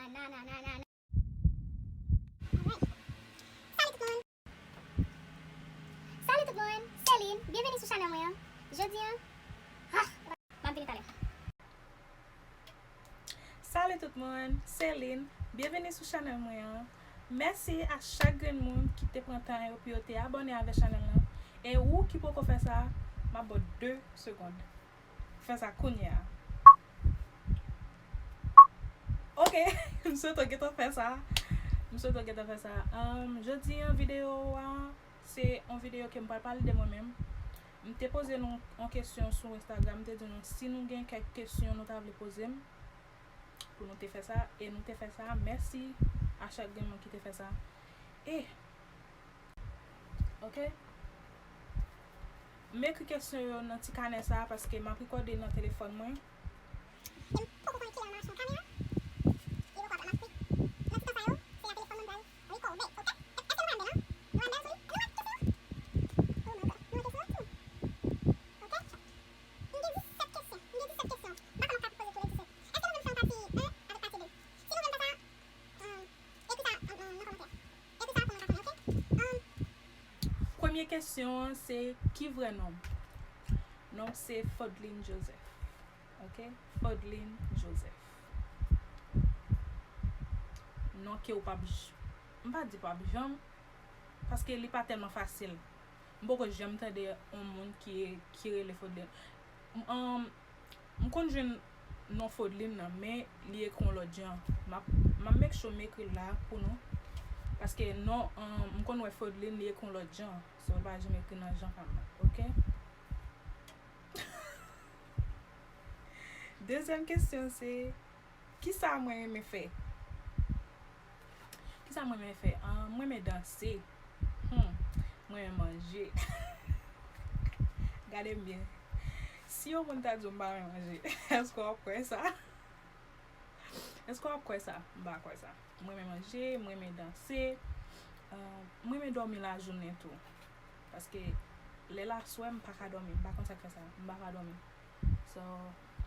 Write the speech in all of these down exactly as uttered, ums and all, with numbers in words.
Na, na, na, na, na. Alright. Salut tout moun! Salut tout moun! Se Lynn, byenveni sou chanèl mwen an. Jodi an, ah, m ap vini talè. Salut tout moun! Se Lynn, byenveni sou chanèl mwen an. Mèsi a chak grenn moun ki te pran tan yo pou yo te abòne avè chanèl lan. E ou ki poko fè sa, m ap ba w de segonn. Fè sa kounye a. Ok, m swete w gentan fè sa. M swete w gentan fè sa. Um, jodi an videyo a, se yon videyo ke m pral pale de mwen menm. M te poze nou yon kesyon sou Instagram, m te di nou si nou gen kèk kesyon nou ta vle poze m, pou nou te fè sa, e nou te fè sa. Mèsi a chak grenn moun ki te fè sa. E Ok. M ekri kesyon yo nan ti kanè sa a paske m ap rekòde nan telefòn mwen. E m poko konnen kilè yo mache yon kamera. E poko ap m ap nan ti tan sa yo, se nan telefòn mwen m pral rekòde, ok? Èske nou pral bèl, non? Nou pral bèl sou li? Nou wè kesyon yo? Oh my God, nou wè kesyon yo tou? Ok, chat. M gen disèt kesyon. M gen disèt kesyon. M pa konn m ap ka poze tou lè disèt. Èske nou vle m fè yon pati en avèk pati de? Si nou vle m fè sa, hmm, ekri sa, hmm, nan kòmantè. Ekri sa pou mwen ka konnen, ok? Hmm, premye kesyon an se, ki vrè non m? Non m se Fodlin Joseph. Ok? Fodlin Joseph. Non ke w p ap j-, m pa di p ap janm, paske li pa tèlman fasil. M poko janm tande yon moun ki, ki rele Fodlin. M, um, m konn jwenn non Fodlin nan, men li ekri yon lòt jan. M ap, m ap make sure m ekri l la pou nou. Paske non, um, m konn wè Fodlin, li ekri yon lòt jan. So, l pa janm ekri nan jan pa m nan. Ok? Dezyèm kesyon se, kisa mwen renmen fè? Kisa mwen renmen fè? Ah, mwen renmen danse. Hmm, mwen renmen manje. Gade m byen. Si yon moun ta di w m pa renmen manje, èske w ap kwè sa? Èske w ap kwè sa? M pa kwè sa. Mwen renmen manje, mwen renmen danse. Ah, mwen renmen dòmi lajounen tou. Paske lè l aswè, m pa ka dòmi. M pa konn sa k fè sa. M pa ka dòmi. So,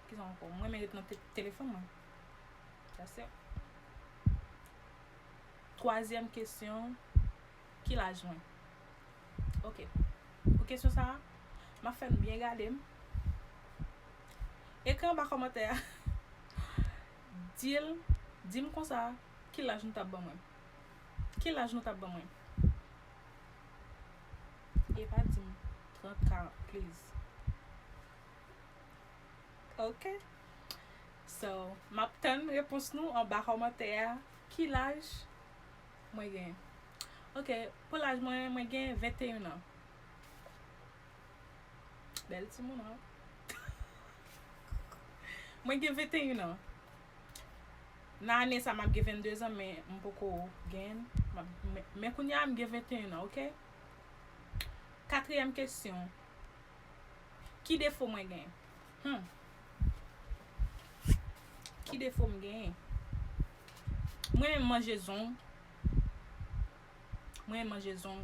kisa ankò? Mwen renmen ret nan te-, telefòn mwen. That's it. Twazyèm kesyon, ki laj mwen? Ok. Pou kesyon sa a, m ap fè nou byen gade m. Ekri anba kòmantè a. Di l, di m konsa, ki laj nou t ap ban mwen? Ki laj nou t ap ban mwen? E pa di m trant, karant, please. Ok. So, m ap tann repons nou anba kòmantè a. Ki laj mwen gen? Ok, pou laj mwen, mwen gen venteyen an. Bèl timoun, an. Mwen gen venteyen an. Nan ane sa, m ap gen vennde zan, men m poko gen. M ap, men, men kounye a, m gen venteyen an, ok? Katriyèm kesyon. Ki defo mwen gen? Hmm. Ki defo m gen? Mwen renmen manje zong. Mwen renmen manje zong.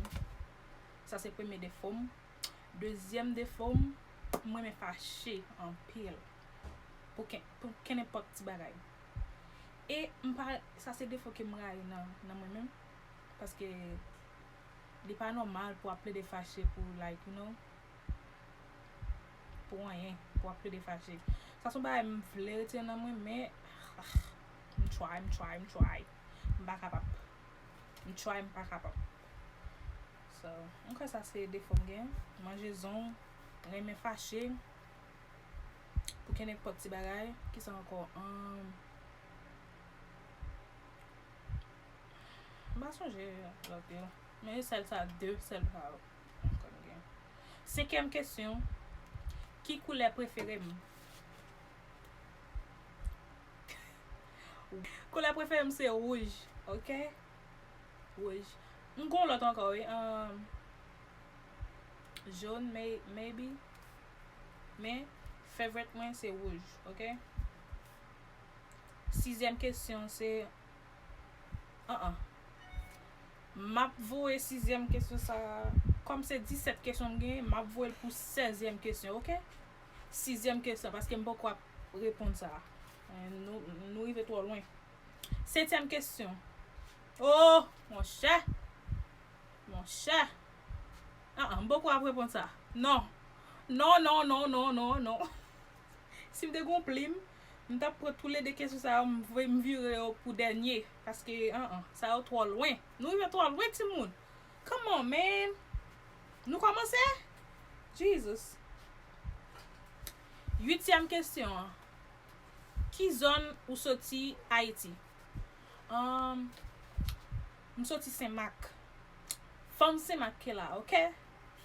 Sa se premye defo m. Dezyèm defo m, mwen renmen fache anpil. Pou ken-, pou kenenpòt ti bagay. E m pa, sa se defo ke m rayi nan, nan mwen menm. Paske li pa nòmal pou w ap plede fache pou, like, you know, pou anyen, pou w ap plede fache. Sa se yon bagay m vle retire nan mwen, men, ah, m try, m try, m try. M pa kapab. M try, m pa kapab. So, m kwè sa se defo m gen. Manje zong, renmen fache. Pou kenenpòt ti bagay. Kisa ankò? Ahn, m pa sonje lòt yo. Men sèl sa, de sèl sa yo m konn gen. Senkyèm kesyon. Ki koulè prefere m? Koulè prefere m se wouj, ok? Wouj. M gon lòt ankò, wi. Um, jòn, may-, maybe. Men, favorite mwen se wouj, ok? Sizyèm kesyon se, an an. M ap voye sizyèm kesyon sa a. Kòm se disèt kesyon m genyen, m ap voye l pou sèzyèm kesyon, ok? Sizyèm kesyon, paske m poko ap reponn sa a. Eh, nou, nou rive twò lwen. Setyèm kesyon. Oh, monchè. Monchè. Ah, ah, m poko ap reponn sa. Non. Non, non, non, non, non, non. Si m te gon plim, m t ap pran toulede kesyon sa yo, m voye m vire yo pou dènye. Paske, ah, ah, sa yo twò lwen. Nou rive twò lwen, timoun. Come on, man. Nou kòmanse? Jesus. Uityèm kesyon an. Ki zòn ou soti Ayiti? Um, m soti Senmak. Fanm Senmak ki la, ok?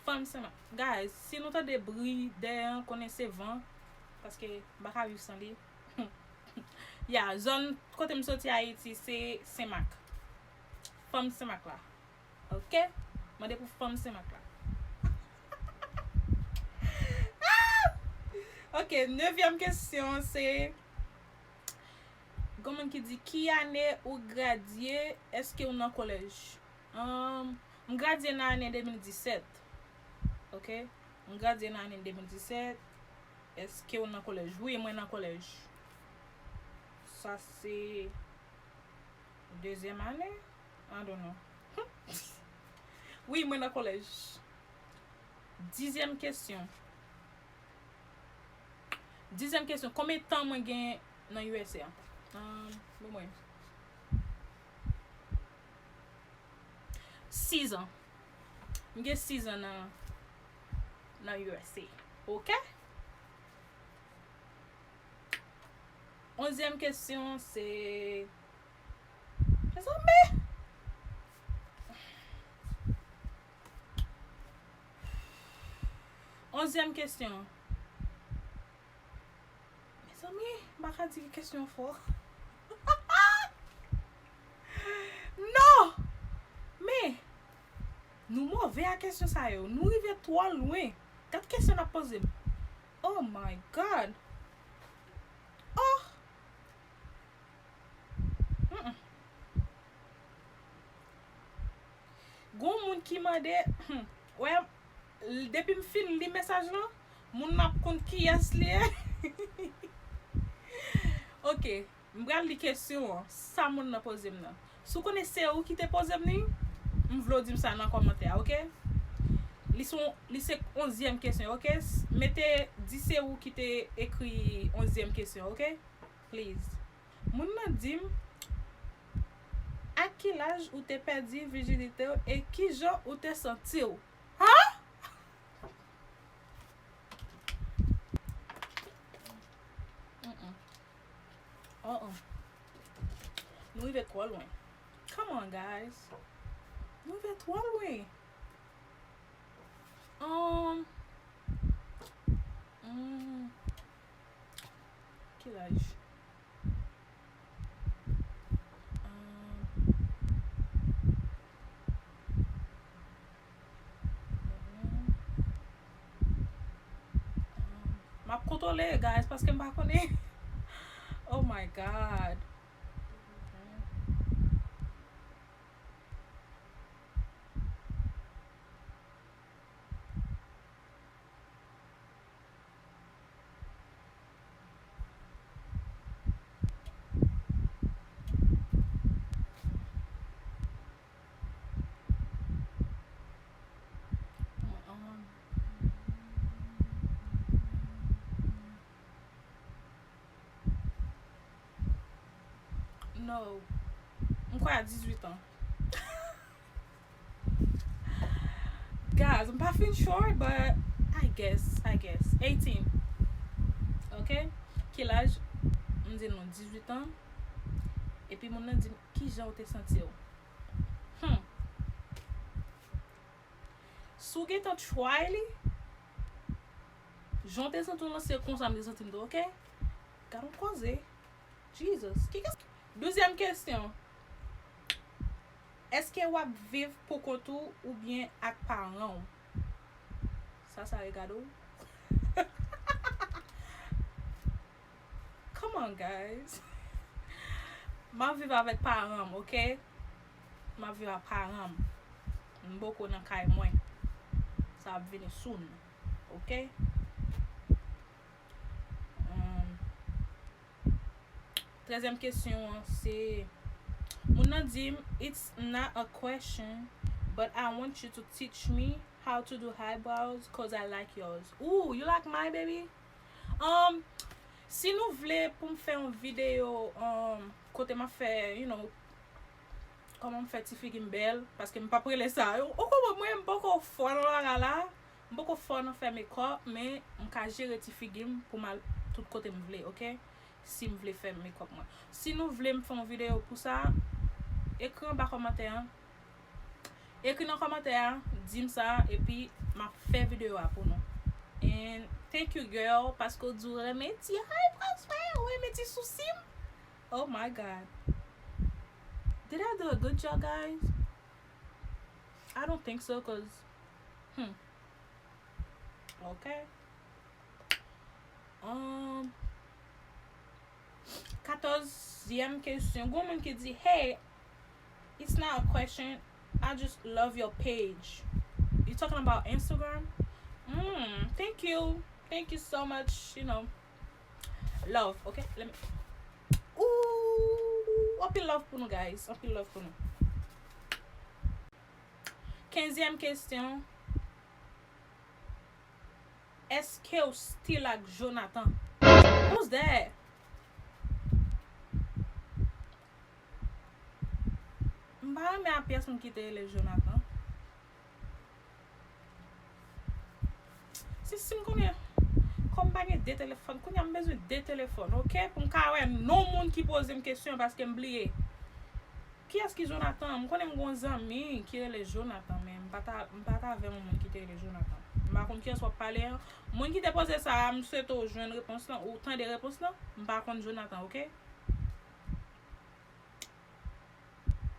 Fanm Senmak. Guys, si nou tande bri dèyè an, konnen se van. Paske m pa ka viv san li. Ya, zòn kote m soti Ayiti, se Senmak. Fanm Senmak la. Ok? Mande pou fanm Senmak la. Ah! Ok, nevyèm kesyon se, gon moun ki di, ki ane ou gradye, èske ou nan kolèj? Ahn, m gradye nan ane de mil disèt. Ok? M gradye nan ane de mil disèt. Èske ou nan kolèj? Wi, mwen nan kolèj. Sa se dezyèm ane? I don't know. Wi, mwen nan kolèj. Dizyèm kesyon. Dizyèm kesyon. Konbyen tan mwen gen nan U S A? Ahn, bon, mwen. Sizan. M gen sizan nan, nan U S A. Ok? Onzyèm kesyon, se, mezanmi! Onzyèm kesyon. Mezanmi, m pa ka di kesyon fò. Non! Men, nou move a kesyon sa yo. Nou rive twò lwen. Gad kesyon n ap poze m. Oh my God! Oh! Mm-mm. Gon moun ki mande, hmm, wè, depi m fin li mesaj lan, moun nan ap konn kiyès li ye. Ok, m pral li kesyon an, sa moun nan poze m nan. Si w konnen se ou ki te poze m li, m vle w di m sa nan kòmantè a, ok? Li se, li se onzyèm kesyon, ok? Mete, di se ou ki te ekri onzyèm kesyon, ok? Please. Moun nan di m, a ki laj ou te pèdi vijinite w e kijan ou te santi w? Huh? Mm-mm. Uh-uh. Nou rive twò lwen. Come on, guys. Nou rive twò lwen. Um, hmm, ki laj? Um, m ap kontwole, guys, paske m pa konnen. Oh my God. No. M kwè a dizuit an. Guys, m pa fin sure, but I guess, I guess. Eighteen. Ok? Ki laj? M di nou dizuit an. Epi moun nan di m, kijan ou te santi w? Hmm. Si w gentan try li, jan w te santi w lan, se konsa m te santi m tou, ok? Gad yon koze. Jesus. Ki kes-, douzyèm kesyon. Èske w ap viv poukont ou oubyen ak paran w? Sa, sa regade w. Come on, guys. M ap viv avèk paran m, ok? M ap viv ak paran m. M poko nan kay mwen. Sa ap vini soon, ok? Um, Trèzyèm kesyon an se, moun nan di m, "It's not a question, but I want you to teach me how to do eyebrows 'cause I like yours." Ooh, you like my baby? Um, si nou vle pou m fè yon videyo, um, kote m ap fè, you know, kòman m fè ti figi m bèl, paske m p ap rele sa. Ou konprann mwen, m poko fò nan bagay la, m poko fò nan fè makeup, men m ka jere ti figi m pou m al tout kote m vle, oke? Si m vle fè makeup mwen. Si nou vle m fè yon videyo pou sa, ekri anba kòmantè an. Ekri nan kòmantè a, di m sa, epi m ap fè videyo a pou nou. And thank you, girl, paske w di w renmen ti eyebrows mwen, w renmen ti sousi m. Oh my God. Did I do a good job, guys? I don't think so, 'cause, hmm. Okay. Um, katòzyèm kesyon. Gon moun ki di, "Hey, it's not a question. I just love your page." You talking about Instagram? Mm, thank you. Thank you so much, you know. Love, okay? Let me... Ooh, anpil love pou nou, guys. Anpil love pou nou. Kenzyèm kesyon. Èske w still ak Jonathan? Who's that? M pa renmen a pyès moun ki te rele Jonathan. Si, si m konnen, kòm m pa gen de telefòn, kounye a m bezwen de telefòn, oke? Pou m ka wè non moun ki poze m kesyon paske m bliye. Kiyès ki Jonathan? M konnen m gon zanmi ki rele Jonathan, men m pa ta, m pa ta avè yon moun ki te rele Jonathan. M pa konn kiyès w ap pale an. Moun ki te poze sa a, m swete w jwenn repons lan, ou tande repons lan. M pa konn Jonathan, oke?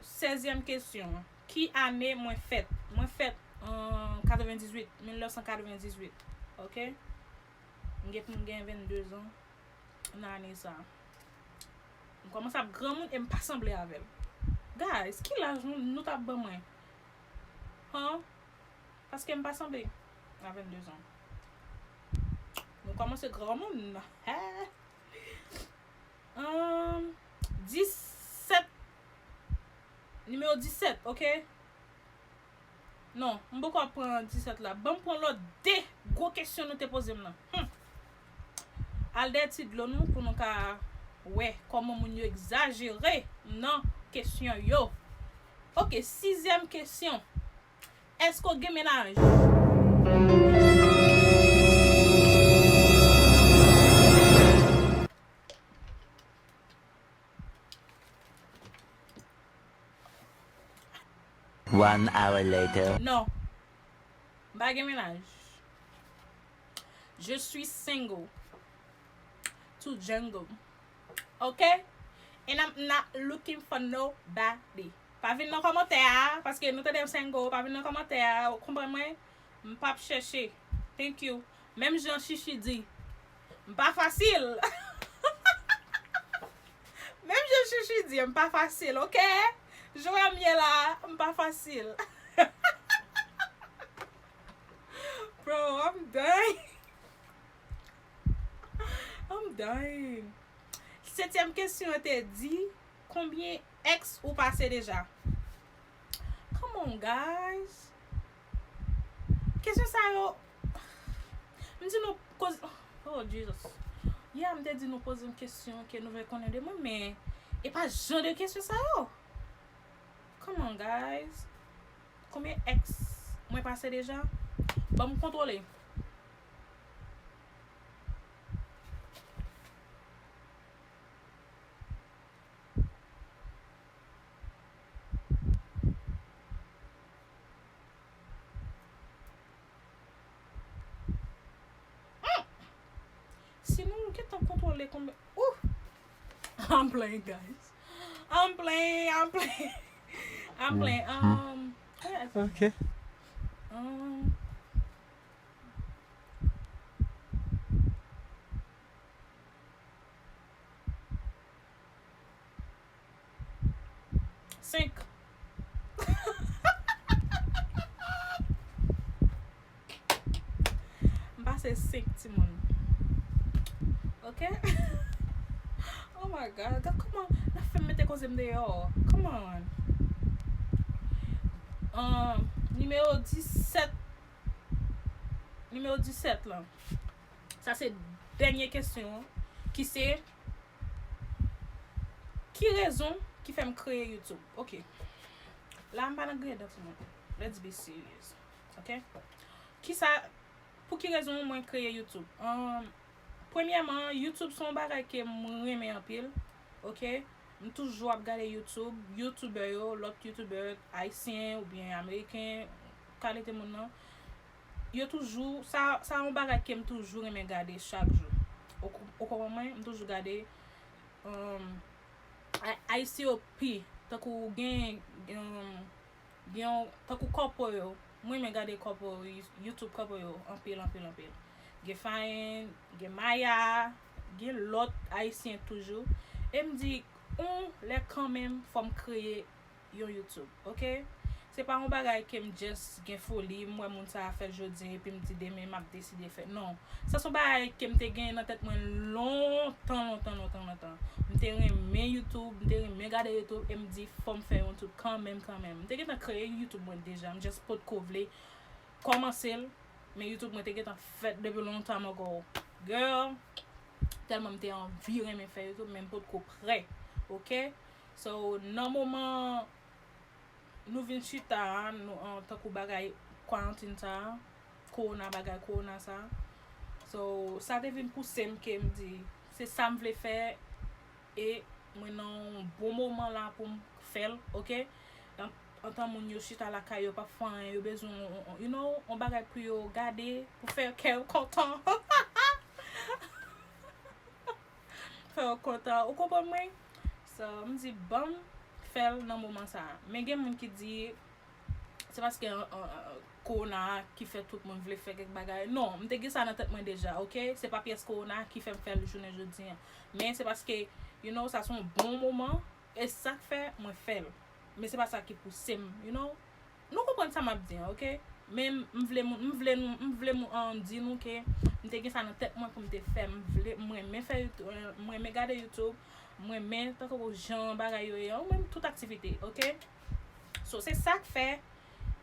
Sèzyèm kesyon. Ki ane mwen fèt? Mwen fèt an katrevendizuit, mil nèf san katrevendizuit. Oke? M gen pou m gen vennde zan nan ane sa a. M kòmanse ap granmoun e m pa sanble avè l. Guys, ki laj nou, nou t ap ban mwen? Han? Paske m pa sanble a vennde zan. Nou kòmanse granmoun. Ahn, disèt. Nimewo disèt, oke? Non, m poko ap pran disèt la. Ban m pran lòt de gwo kesyon nou te poze m nan. Hmm. Al dèyè ti dlo nou pou nou ka wè kòman moun yo egzajere nan kesyon yo. Oke, sizyèm kesyon. Èske w gen mennaj? One hour later. Non. M pa gen mennaj. Je suis single. To Django. Ok? And I'm not looking for nobody. Pa vin nan kòmantè a, paske nou tande m single, pa vin nan kòmantè a, ou konprann mwen? M p ap chèche. Thank you. Menm jan Chichi di, m pa fasil. Menm jan Chichi di, m pa fasil, ok? Jan m ye la, m pa fasil. Bro, I'm dying. I'm dying. Setyèm kesyon an te di, konbyen ex ou pase deja? Come on, guys. Kesyon sa yo, m di nou koz-, oh, Jesus. Yeah, m te di nou poze m kesyon ke nou vle konnen de mwen, men e pa jan de kesyon sa yo. Come on, guys. Konbyen ex mwen pase deja? Ban m kontwole. Si nou gentan kontwole konbyen, ooh! I'm playing, guys. I'm playing, I'm playing. I'm playing. Um, what else? Ok. Um, Senk. M pase senk timoun. Ok? Oh my God, gad kòman n ap fè m mete koze m deyò. Come on. Um, nimewo disèt. Nimewo disèt lan. Sa se dènye kesyon an, ki se, ki rezon ki fè m kreye YouTube? Ok. La, m pa nan griyen dan timoun. Let's be serious. Ok? Kisa, pou ki rezon mwen kreye YouTube? Um, premyèman, YouTube se yon bagay ke m renmen anpil. Ok? M toujou ap gade YouTube, youtubè yo, lòt youtubè ayisyen oubyen ameriken, kalite moun nan. Yo toujou, sa, sa yon bagay ke m toujou renmen gade chak jou. Ou, ou konprann mwen? M toujou gade, um, I, I C O P, tankou gen, um, gen yon, tankou kòpò yo. Mwen renmen gade kòpò, YouTube kòpò yo, anpil, anpil, anpil. Gen Fayen, gen Maya, gen lòt ayisyen toujou. E m di, yon lè kanmenm, fò m kreye yon YouTube, ok? Se pa yon bagay ke m just gen foli, m wè moun sa a fè l jodi, epi m di demen m ap deside fè. Non. Sa se yon bagay ke m te gen nan tèt mwen lontan, lontan, lontan, lontan. M te renmen YouTube, m te renmen gade YouTube, e m di, fò m fè yon YouTube kanmenm, kanmenm. M te gentan kreye YouTube mwen deja, m just potko vle kòmanse l, men YouTube mwen te gentan fèt depi lontan, m ankò, girl, tèlman m te anvi renmen fè YouTube, men m potko prè, ok? So, nan moman nou vin chita a, nou, an, tankou bagay kwarantin sa a, kowona, bagay kowona sa a. So, sa te vin pouse m ke m di, se sa m vle fè, e mwen nan yon bon moman la pou m fè l, ok? An, antan moun yo chita lakay yo, p ap fè anyen, yo bezwen, yon, yon, you know, yon bagay pou yo gade, pou fè kè yo kontan. Fè yo kontan. Ou konprann mwen? So, m di, ban m fè l nan moman sa a. Men gen moun ki di, se paske, an, an, an, kowona a ki fè tout moun vle fè kèk bagay. Non, m te gen sa nan tèt mwen deja, ok? Se pa pyès kowona a ki fè m fè l jounen jodi an. Men se paske, you know, sa se yon bon moman, e sa k fè mwen fè l. Men se pa sa ki pouse m, you know? Nou konprann sa m ap di an, ok? Men m vle moun, m vle nou, m vle moun, an, di nou ke m te gen sa nan tèt mwen pou m te fè. M vle, m renmen fè YouTube, m renmen gade YouTube, m renmen tankou jan bagay yo ye an, ou menm tout aktivite, ok? So, se sa k fè,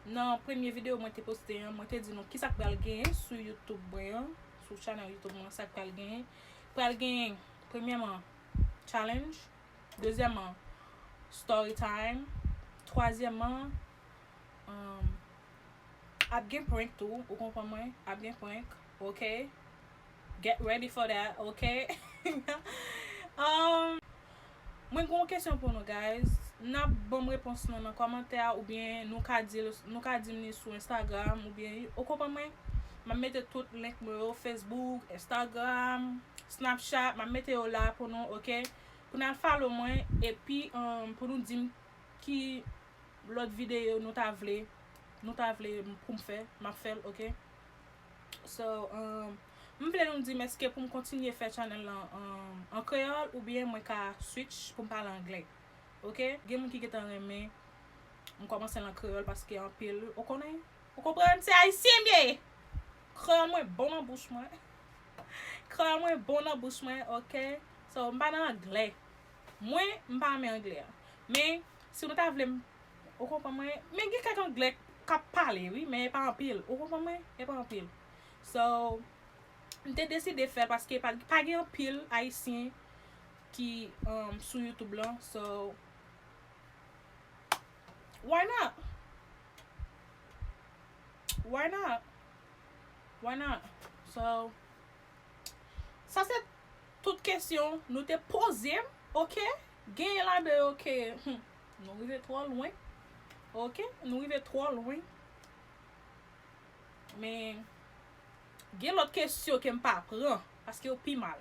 nan premye videyo mwen te poste an, mwen te di nou kisa k pral genyen sou YouTube mwen an, sou channel YouTube mwen, sa k pral genyen. Pral genyen, premyèman, challenge, dezyèmman, story time, twazyèmman, um, ap gen prank tou, ou konprann mwen? Ap gen prank, ok? Get ready for that, ok? Um, mwen gen yon kesyon pou nou, guys. N ap ban m repons nou nan kòmantè a, oubyen nou ka di, nou ka di m li sou Instagram, oubyen, ou konprann mwen? M ap mete tout link mwen yo, Facebook, Instagram, Snapchat, m ap mete yo la pou nou, ok? Pou n al follow mwen, epi, um, pou nou di m ki lòt videyo nou ta vle, nou ta vle m, pou m fè, m ap fè l, ok? So, um, m vle nou di m èske pou m kontinye fè channel lan, um, an kreyòl oubyen mwen ka switch pou m pale anglè, ok? Gen moun ki gentan renmen m kòmanse l an kreyòl paske anpil, ou konnen, ou konprann, se ayisyen m ye! Kreyòl mwen bon nan bouch mwen. Kreyòl mwen bon nan bouch mwen, ok? So, m pa nan anglè. Mwen, m pa renmen anglè an. Men, si nou ta vle m, ou konprann mwen, men gen kèk anglè k ap pale, wi, men e pa anpil. Ou konprann mwen? E pa anpil. So, m te deside fè l paske pa, pa gen anpil ayisyen ki, um, sou YouTube lan. So, why not? Why not? Why not? So, sa se tout kesyon nou te poze m, ok? Genyen ladan yo ke, hmm, nou rive twò lwen, ok? Nou rive twò lwen. Men, gen lòt kesyon ke m pa pran, paske yo pi mal.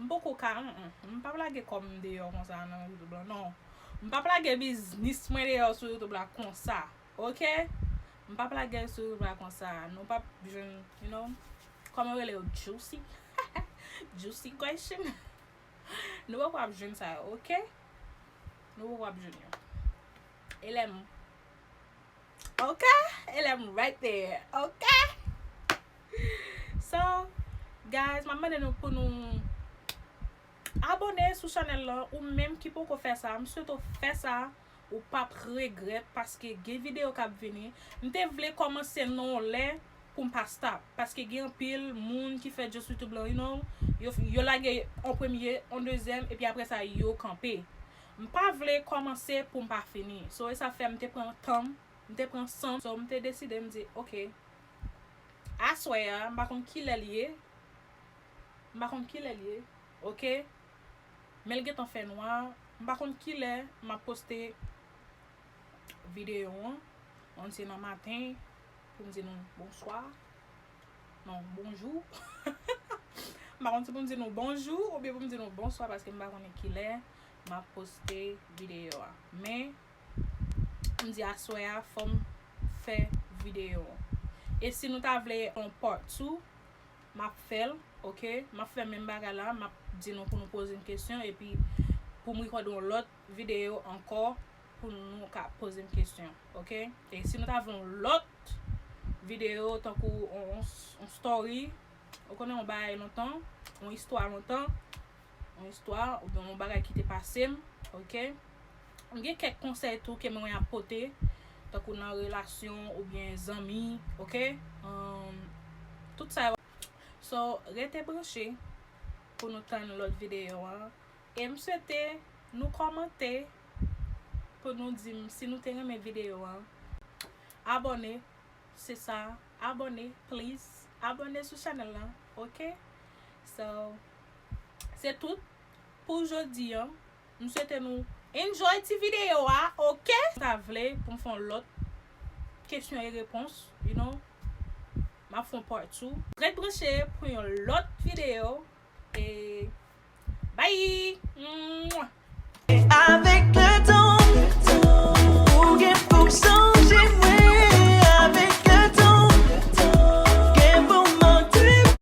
M poko ka, mm, mm, m p ap lage kò m deyò konsa nan YouTube lan, non. M p ap lage biznis mwen deyò sou YouTube la konsa, ok? M p ap lage l sou YouTube la konsa. Nou p ap jwenn, you know, kòman yo rele yo, juicy? Juicy question. Nou poko ap jwenn sa yo, ok? Nou poko ap jwenn yo. E lè m Ok? E lè m right there. Ok? So, guys, m ap mande nou pou nou Abòne sou chanèl lan, ou menm ki poko fè sa, m swete w fè sa, ou p ap regrèt paske gen videyo k ap vini. M te vle kòmanse nan yon lè pou m pa stop, paske gen anpil moun ki fè just YouTube lan, you know, yo, yo lage an premye, an dezyèm, epi apre sa, yo kanpe. M pa vle kòmanse pou m pa fini. So, e sa fè m te pran tan m, m te pran san m, so, m te deside, m di, ok, aswè a, m pa konn kilè l ye, m pa konn kilè l ye, ok? Men l gentan fè nwa, m pa konn kilè m ap poste videyo an. Mwen se nan maten pou m di nou bonswa. Non, bonjou. M pa konn si pou m di nou bonjou oubyen pou m di nou bonswa paske m pa konnen kilè m ap poste videyo a. Men, m di aswè a fò m fè videyo an. E si nou ta vle yon part two, m ap fè l, ok? M ap fè menm bagay la, m ap di nou pou nou poze m kesyon, epi pou m rekòde yon lòt videyo ankò pou nou ka poze m kesyon, ok? E si nou ta vle yon lòt videyo, tankou yon, yon, yon story, ou konnen yon bagay lontan, yon istwa lontan, yon istwa, oubyen yon bagay ki te pase m, ok? M gen kèk konsèy tou ke mwen ap pote, tankou nan relasyon oubyen zanmi, ok? Um, tout sa yo. So, rete branche pou nou tann lòt videyo an. E m swete nou kòmante pou nou di m si nou te renmen videyo an. Abòne, se sa, abòne, please. Abòne sou chanèl lan, ok? So, se tout pou jodi an. M swete nou enjoy ti videyo a, ok? M ta vle pou m fè yon lòt kesyon e repons, you know? M ap fè yon part two. Ret branche pou yon lòt videyo. E bye! Mm.